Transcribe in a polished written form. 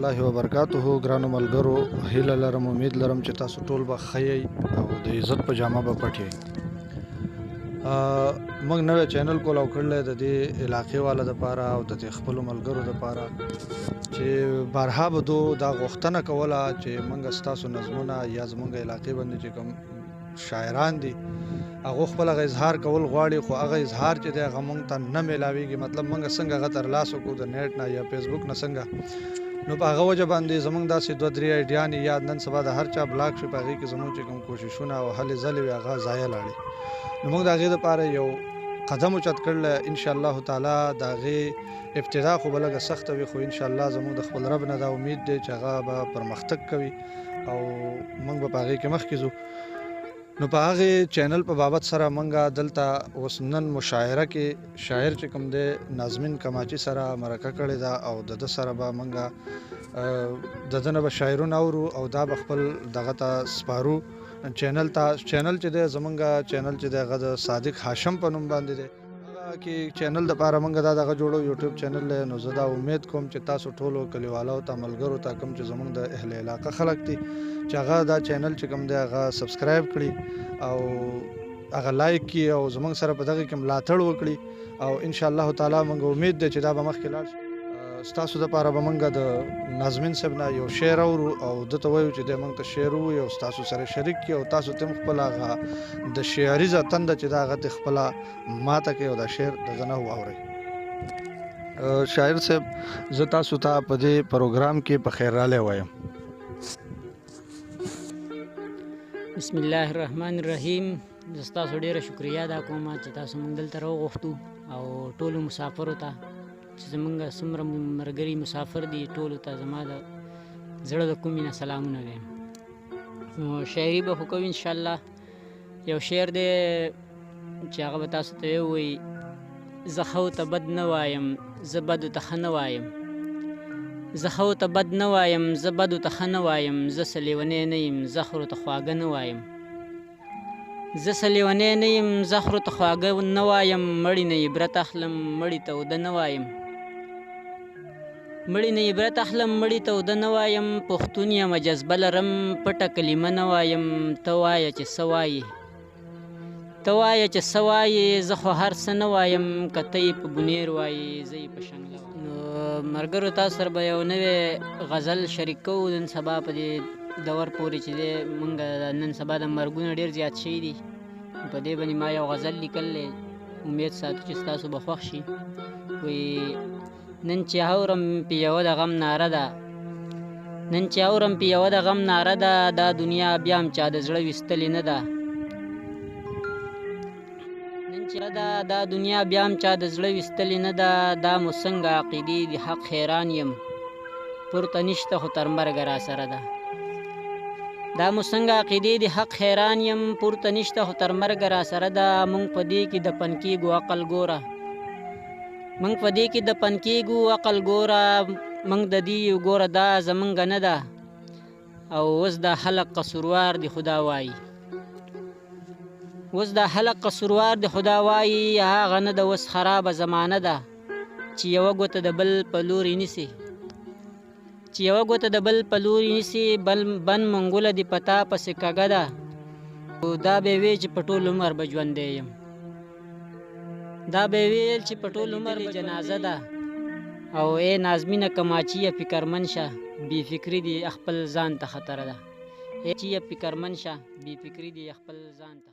الله وبرکاته. ګرانو ملګرو، هیله لرم، امید لرم چې تاسو ټول به ښه یئ او د عزت په جامه به پټ یئ. موږ نوی چینل کولاو کړلی د دې علاقې والا دپاره او د دې خپلو ملګرو دپاره چې بارها به دو دا غوښتنه کوله چې موږ ستاسو نظمونه یا زموږ علاقې باندې چې کوم شاعران دي هغه خپل هغه اظهار کول غواړي، خو هغه اظهار چې دی هغه مونږ ته نه میلاویږي. مطلب مونږ څنګه هغه ترلاسه کړو د نیټ نه یا فیسبوک نه څنګه؟ نو په هغه وجه باندې زمونږ داسې دوه درې ایډیانې یا نن سبا د هر چا بلاک شي، په هغې کې زمونږ چې کوم کوششونه او هلې ځلې وي هغه ضایع لاړې. نو موږ د هغې دپاره یو قدم اوچت کړلی. ان شاء الله تعالی د هغې ابتدا خو به لږه سخته وي، خو ان شاء الله زموږ د خپل رب نه دا امید دی چې هغه به پرمختګ کوي او موږ به په هغې کې مخکې ځو. نو په هغې چینل په بابت سره موږ دلته اوس نن مشاعره کې شاعر چې کوم دی نازمین کماچي سره مرکه کړې ده او د ده سره به موږ د ده نه به شاعرونه اورو او دا به خپل دغه ته سپارو چینل ته. چینل چې دی زمونږ چینل چې دی هغه د صادق هاشم په نوم باندې دی. هغه کې چینل د پاره مونږ دا دغه جوړو یوټیوب چینل دی. نو زه دا امید کوم چې تاسو ټولو کلیوالو ته، ملګرو ته، کوم چې زمونږ د اهل علاقه خلک دي، چې هغه دا چینل چې کوم دی هغه سبسکرایب کړي او هغه لایک کړي او زمونږ سره په دغه کې ملاتړ وکړي او ان شاء الله تعالی مونږ امید دی چې دا به مخکې لاړ شي. ستاسو دپاره به مونږ د نازمین صاحب نه یو شعر اورو او ده ته وایو چې دی مونږ ته شعر ووایي او ستاسو سره شریک کړي او تاسو ته هم خپله هغه د شعریزه تنده چې ده هغه ترې خپله ماته کړئ او دا شعر د ده نه واورئ. شاعر صاحب، زه تاسو ته په دې پروګرام کې په خیر رالی وایم. بسم الله الرحمن الرحیم. زه ستاسو ډېره شکریه ادا کوم چې تاسو موږ دلته راوغوښتو او ټولو مسافرو ته چې زمونږ څومره ملګري مسافر دي ټولو ته زما د زړه د کومې نه سلامونه وایم. نو شاعري به خو کوو انشاءالله. یو شعر دی چې هغه به تاسو ته ووایي. زه ښو ته بد نه وایم، زه بدو ته ښه نه وایم. زه ښو ته بد نه وایم، زه بدو ته ښه نه وایم. زه څه لیونی نه یم، زه خرو ته خواږه نه وایم. زه څه لیونی نه یم، زه خرو ته خواږه نه وایم. مړي نه عبرت اخلم، مړي ته اوده نه وایم. مړي نه عبرت اخلم، مړي ته اوده نه وایم. پښتون یم، جذبه لرم، پټه کلمه نه وایم. ته وایه چې څه وایې، ته وایه چې څه وایې، زه خو هر څه نه وایم. که ته یې په بونیر وایې، زه یې په شنګله وایم. نو ملګرو، تاسو سره به یو نوی غزل شریک کوو. نن سبا په دې دور پورې چې دی مونږ نن سبا د مرګونه ډېر زیات شوي دي، په دې باندې ما یو غزل لیکلی، امید ساتو چې ستاسو به خوښ شي. وایي نن چې اورم په یوه د غم ناره ده، نن چې اورم په یوه د غم ناره ده، دا دنیا بیا هم چا د زړه ویستلې نه ده. نن چې ده دا دنیا بیا هم چا د زړه ویستلې نه ده، دا مو څنګه عقیدې دي حق حیران یم، پورته نشته خو تر مرګه را سره ده. دا مو څنګه عقیدې دي حق حیران یم، پورته نشته خو تر مرګه را سره ده. مونږ په دې کې دفن کېږو عقل ګوره، مونږ په دې کې دفن کېږو عقل ګوره، مونږ د دې یو ګوره دا زمونږ نه ده. او اوس دا خلق قصوروار دي خدا وایي، اوس دا خلق قصوروار دي خدا وایي، هغه نه ده اوس خرابه زمانه ده، چې یوه ګوته د بل په لوري نیسي، چې یوه ګوته د بل په لوري نیسي، بل بن منګوله دې په تا پسې کږه ده. او دا به وی چې په ټول عمر به ژوندی یم، دا به ویل چې په ټول عمر به جنازه ده. او ای نازمینه کماچیه فکرمن شه، بې فکري دې خپل ځان ته خطر ده. ای چیه فکرمن شه، بې فکري دې خپل ځان ته.